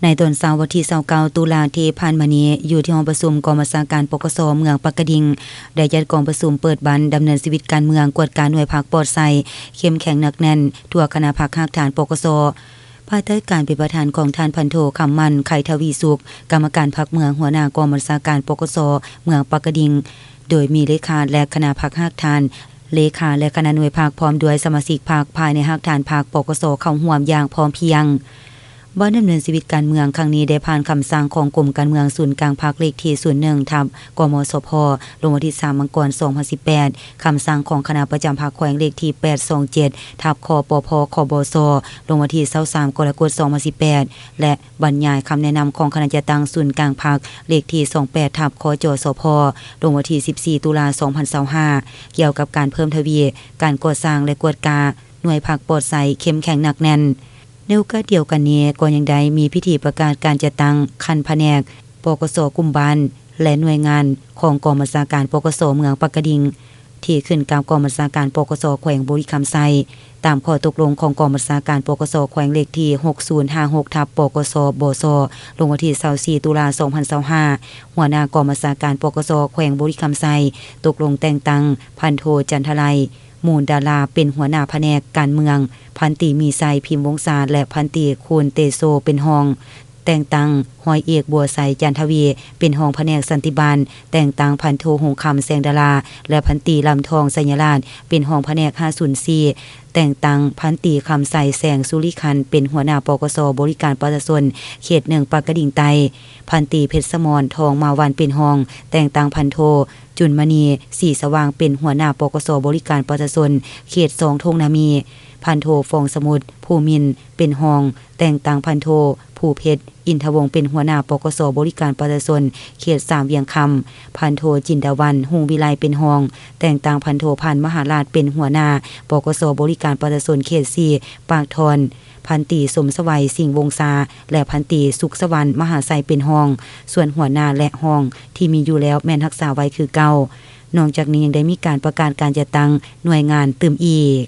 ໃນຕອນເຊົ້າວັນທີຊາວເກົ້າ ຕຸລາທີ່ຜ່ານມານີ້ ຢູ່ທີ່ຫ້ອງປະຊຸມກອງບັນຊາການ ປກສ ເມືອງປາກກະດິງ ໄດ້ຈັດກອງປະຊຸມເປີດວັນດຳເນີນຊີວິດການເມືອງ, ກວດກາໜ່ວຍພັກປອດໃສ, ເຂັ້ມແຂງໜັກແໜ້ນ ທົ່ວຄະນະພັກຮາກຖານ ປກສ ພາຍໃຕ້ການເປັນປະທານຂອງທ່ານພັນໂທ ຄຳໝັ້ນ ໄຂທະວີສຸກ ກຳມະການພັກເມືອງ, ຫົວໜ້າກອງບັນຊາການ ປກສ ເມືອງປາກກະດິງ, ໂດຍມີເລຂາ ແລະ ຄະນະພັກຮາກຖານ, ເລຂາ ແລະ ຄະນະໜ່ວຍພັກ ພ້ອມດ້ວຍສະມາຊິກພັກພາຍໃນຮາກຖານພັກ ປກສ ເຂົ້າຮ່ວມຢ່າງພ້ອມພຽງ. ວັນດຳເນີນຊີວິດການເມືອງຄັ້ງນີ້ ໄດ້ຜ່ານຄຳສັ່ງຂອງກົມການເມືອງສູນກາງພັກ ເລກທີສູນໜຶ່ງ ທັບ ກມສພ ລົງວັນທີສາມ ມັງກອນ ສອງພັນສິບແປດ, ຄຳສັ່ງຂອງຄະນະປະຈຳພັກແຂວງ ເລກທີແປດສອງເຈັດ ທັບ ຄປພ ຄບສ ລົງວັນທີຊາວສາມ ກໍລະກົດ ສອງພັນສິບແປດ ແລະ ບັນຍາຍຄຳແນະນຳຂອງຄະນະຈັດຕັ້ງສູນກາງພັກ ເລກທີສອງແປດ ທັບ ຄຈສພ ລົງວັນທີສິບສີ່ ຕຸລາ ສອງພັນຊາວຫ້າ ກ່ຽວກັບການເພີ່ມທະວີການກໍ່ສ້າງ ແລະ ກວດກາໜ່ວຍພັກປອດໃສ, ເຂັ້ມແຂງໜັກແໜ້ນ. ໃນໂອກາດດຽວກັນນີ້ ກໍຍັງໄດ້ມີພິທີປະກາດການຈັດຕັ້ງຂັ້ນພະແນກ ປກສ ກຸ່ມບ້ານ ແລະ ໜ່ວຍງານຂອງກອງບັນຊາການ ປກສ ເມືອງປາກກະດິງ ທີ່ຂຶ້ນກັບກອງບັນຊາການ ປກສ ແຂວງບໍລິຄຳໄຊ ຕາມຂໍ້ຕົກລົງຂອງກອງບັນຊາການ ປກສ ແຂວງ ເລກທີຫົກສູນຫ້າຫົກ ທັບ ປກສ ບສ ລົງວັນທີຊາວສີ່ ຕຸລາ ສອງພັນຊາວຫ້າ. ຫົວໜ້າກອງບັນຊາການ ປກສ ແຂວງບໍລິຄຳໄຊ ຕົກລົງແຕ່ງຕັ້ງ ພັນໂທ ຈັນທະໄລ ມູນດາລາ ເປັນຫົວໜ້າພະແນກການເມືອງ, ພັນຕີ ມີໄຊ ພິມວົງສາ ແລະ ພັນຕີ ຄູນ ເຕໂຊ ເປັນຮອງ. ແຕ່ງຕັ້ງ ຮ້ອຍເອກ ບົວໄຊ ຈັນທະວີ ເປັນຮອງພະແນກສັນຕິບານ, ແຕ່ງຕັ້ງ ພັນໂທ ຫົງຄຳ ແສງດາລາ ແລະ ພັນຕີ ລຳທອງ ໄຊຍະລາດ ເປັນຮອງພະແນກຫ້າສູນສີ່, ແຕ່ງຕັ້ງ ພັນຕີ ຄຳໄຊ ແສງສຸລິຄັນ ເປັນຫົວໜ້າ ປກສ ບໍລິການປະຊາຊົນ ເຂດໜຶ່ງ ປາກກະດິງໃຕ້, ພັນຕີ ເພັດສະໝອນ ທອງມາວັນ ເປັນຮອງ, ແຕ່ງຕັ້ງ ພັນໂທ ຈຸນມະນີ ສີສະຫວ່າງ ເປັນຫົວໜ້າ ປກສ ບໍລິການປະຊາຊົນ ເຂດສອງ ທົ່ງນາມີ, ພັນໂທ ຟອງສະໝຸດ ພູມິນ ເປັນຮອງ, ແຕ່ງຕັ້ງ ພັນໂທ ພູເພັດ ອິນທະວົງ ເປັນຫົວໜ້າ ປກສ ບໍລິການປະຊາຊົນ ເຂດສາມ ວຽງຄຳ, ພັນໂທ ຈິນດາວັນ ຮຸ່ງວິໄລ ເປັນຮອງ, ແຕ່ງຕັ້ງ ພັນໂທ ພັນມະຫາລາດ ເປັນຫົວໜ້າ ປກສ ບໍລິການປະຊາຊົນ ເຂດສີ່ ປາກທ່ອນ, ພັນຕີ ສົມສະໄຫວ ສິງວົງສາ ແລະ ພັນຕີ ສຸກສະຫວັນ ມະຫາໄຊ ເປັນຮອງ, ສ່ວນຫົວໜ້າ ແລະ ຮອງ ທີ່ມີຢູ່ແລ້ວ ແມ່ນຮັກສາໄວ້ຄືເກົ່າ. ນອກຈາກນີ້ ຍັງໄດ້ມີການປະກາດການຈັດຕັ້ງໜ່ວຍງານຕື່ມອີກ.